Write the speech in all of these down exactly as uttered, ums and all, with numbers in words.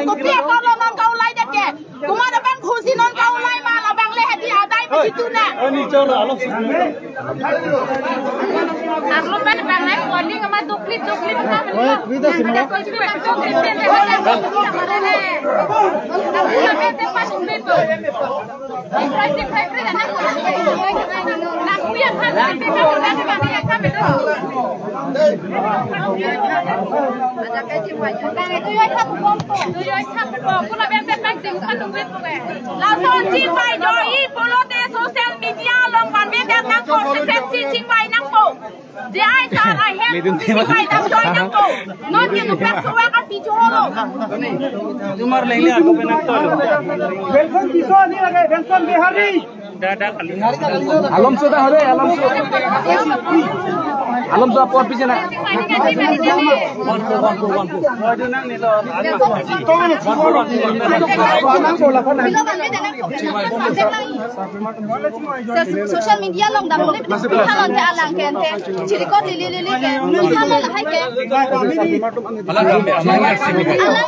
Kopi akam lo non kaulai det ke. Komat abang khusi non kaulai ma labang le hadi adai pejituna. Ani chor alo. Arlo ban bang le warning ama dukli dukli ma. Oi, kita semua. Lason chingvai do-i pulote social media along vanve pen nangkok, secretary chingvai nangpo. J I sir, I have to be by the joy nangpo. Non ke tu pek suwa ka pichu holo. Tumar leng liya ko penak to. Benson Tisso ni lage, Benson Bihari. Alomso da habe, Alomso. Alomso apor piche na. Social media along dam le halon te alang ke ante. Chirikot lili lili ke. Sama lahai ke. Alang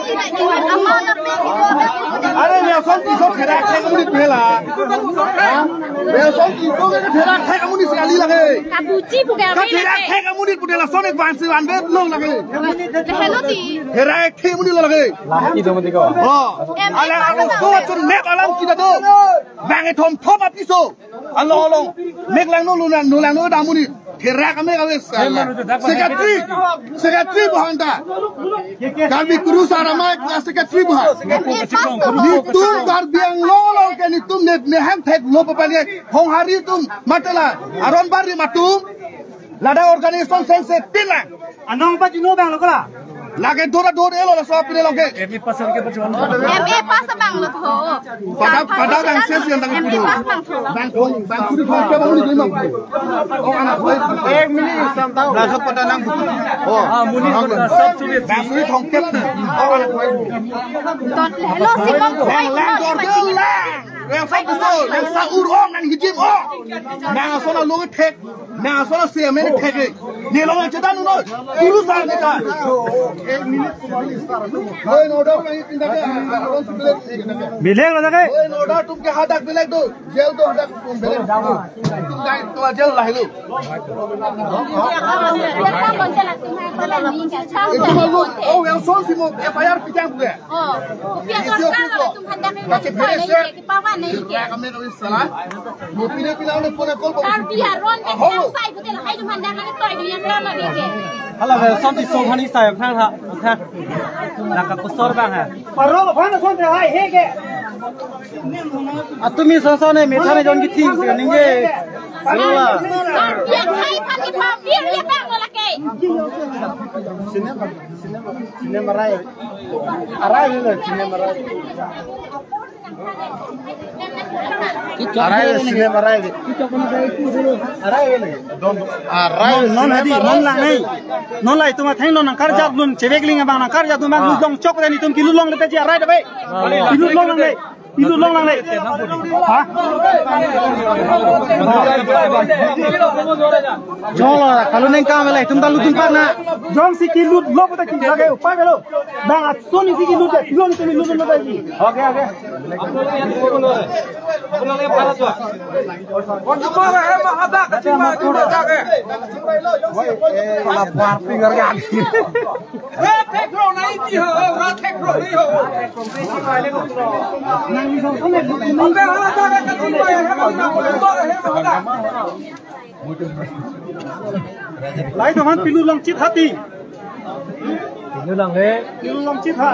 ina ina ama na pe. Are, Nelson Tisso therak thek amonit pu hela. Ha? Nelson Tisso ke therak thek amonit si ali lage. Kabuji pu ke. Ka therak thek amonit pu de lason ek vansi vanve lo lage. Hello ti. Therak thek amonit lo lage. Laki do mati ko. Oh. Em, ala em, ako em, so em. Chun mek alam kita do. Bang ethom thom apiso. Along along. Mek langno lunang, nulangno dam amonit. Therak amek ave sala. Secretary. Secretary bohanta. Karbi Kuru Sar Amei ke secretary bohan. Netum Karbi Anglong along ke netum ne, ne hang thek lo papan ke Honghari atum mate la. Aron Bari atum. Ladak organization sengse tin lang. Anong pachino bang lo kala. Lake dora dora elo la sop pine loke. M A pass ke pachino. M A pass bang lo tho. Pada, pada bang ses yang tang M A pass bang tho. Bang thong, bang kuri thong ke bang uli mang. Oh, anak gue. Ek minit sam tau. Bang sop pada nang. Oh. Ah, muni pada sop sulit. Bang kuri thong ke. Oh, anak gue. Tot hello si bang. Bang lang dor ke lang. Bang sop so, bang sa ur ong nang hijim ong. Nang asona lo thek. Nang asona se amen thek. Ne lo nang chetan uno. Kuru Sar ne ta. Law and order. Bilek lo ta ke? Law and order atum ke hadak bilek do. Jail do hadak atum bilek. Atum kai to jail lahelo. Itu malu. Oh, yang sol simo F I R pitang ke. Oh, kopi akam lo tum hadak. Kache phere se. Kami kami salah. Mo pine pine ane phone call ko. Karbi aron ke sai ko tel hai tum hadak ane toi dia drama dia ke. Hala Nelson Tisso aphan sai aphan ha. Ha. Nang kakusor bang ha. Paro aphan son te hai he ke. Atumi sasa ne metha ne jon ki thing se ningje. Sula. Karbi akhai aphan ke papir ya bang lo lake. Cinema, cinema, cinema rai. Arai le, cinema rai. Arai le, cinema rai le. Arai le. Arai le, non, non cinema hadi, rai. Non lang nai. Non lai tum atheng non nang karjap dun, chevek ling abang nang karjap dun bang, ah, lut long chok dan itum kilut long le peji arai dabe. Ah. Kilut long lang nai. Ilu long lang le. Ha? Jolo, kalau neng kam le, tum dalu tum parna. Jongsi kilut lo puta ki lage, upai lo. Bang atson isi kilut ya, long tum lut lo lagi. Oke, oke. Kalau buat pinggir kan. Rathek rong nai ti ho, rathek rong nai ho. Oke, hala ta ka ti bai he ma na, to he ma na. Lai to han pilu long chit hati. Pilu long he. Pilu long chit ha.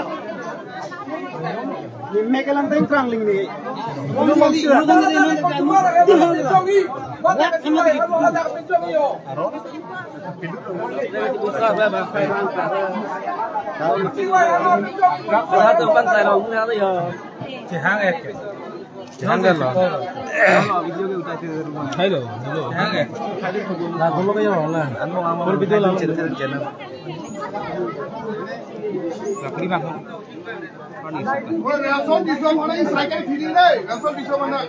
Ni me ke lang teng krang ling ni. Pilu long chit ha. Hello, hello. Oi, Nelson Tisso mana, cycle phiri dei. Nelson Tisso mana?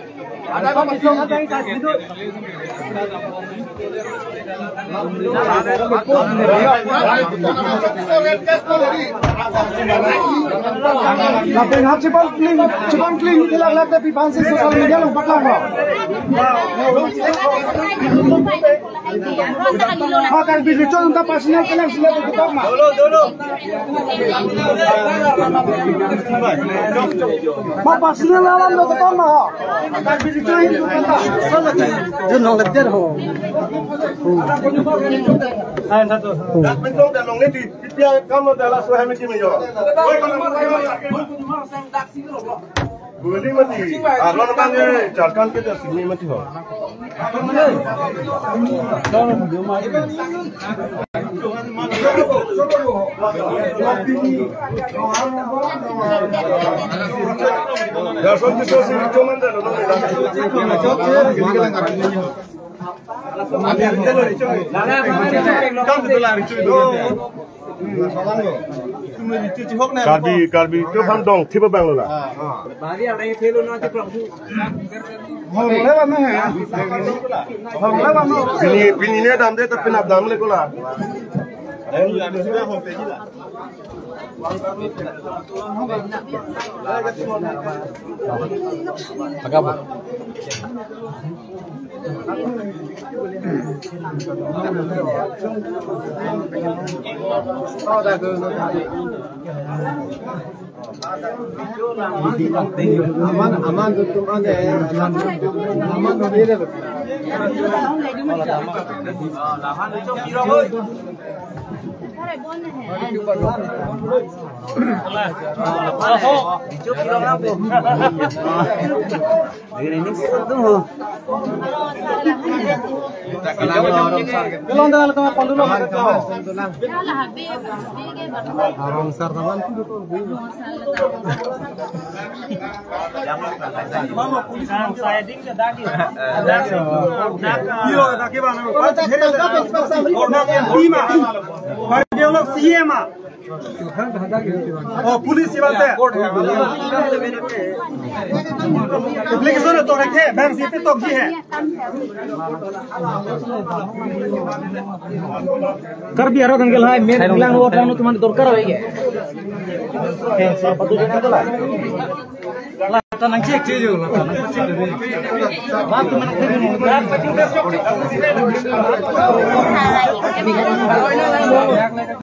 Ada apa? Nelson Tisso red case ko dari. Lapen ha chibang kling, chibang kling, ilak lak tapi pansi social media along paklanglo. Ha Karbi Richo atum ta personal kelang sila tu ketok ma. Dolo, dolo. Ma personal alam tu ketok ma. Karbi Richo atum ta. Jun nong leter ho. Hai, satu. Pintu dan nong leter. Pipia kam lo dala suai miti mejo. Guli mati. Aron kan ye, Jharkhand ke dah sini mati ho. Ya, son tu so si cuman dah lo. Karbi, Karbi, tu ham dong, thiba bang lo la. Pini, pini ne dam de, tapi nap dam le ko la. Agak. Aman, aman, aman, aman. Oh, police iban te. Application to rakhe, bank si pe tok ji hai. Karbi aro tanggal hai, men lang lo, tang lo, tuman dorkar hai ke? Eh, sir, patu jana to la. La, ta nang check check jo, la, ta nang check check jo. La, tuman check jo.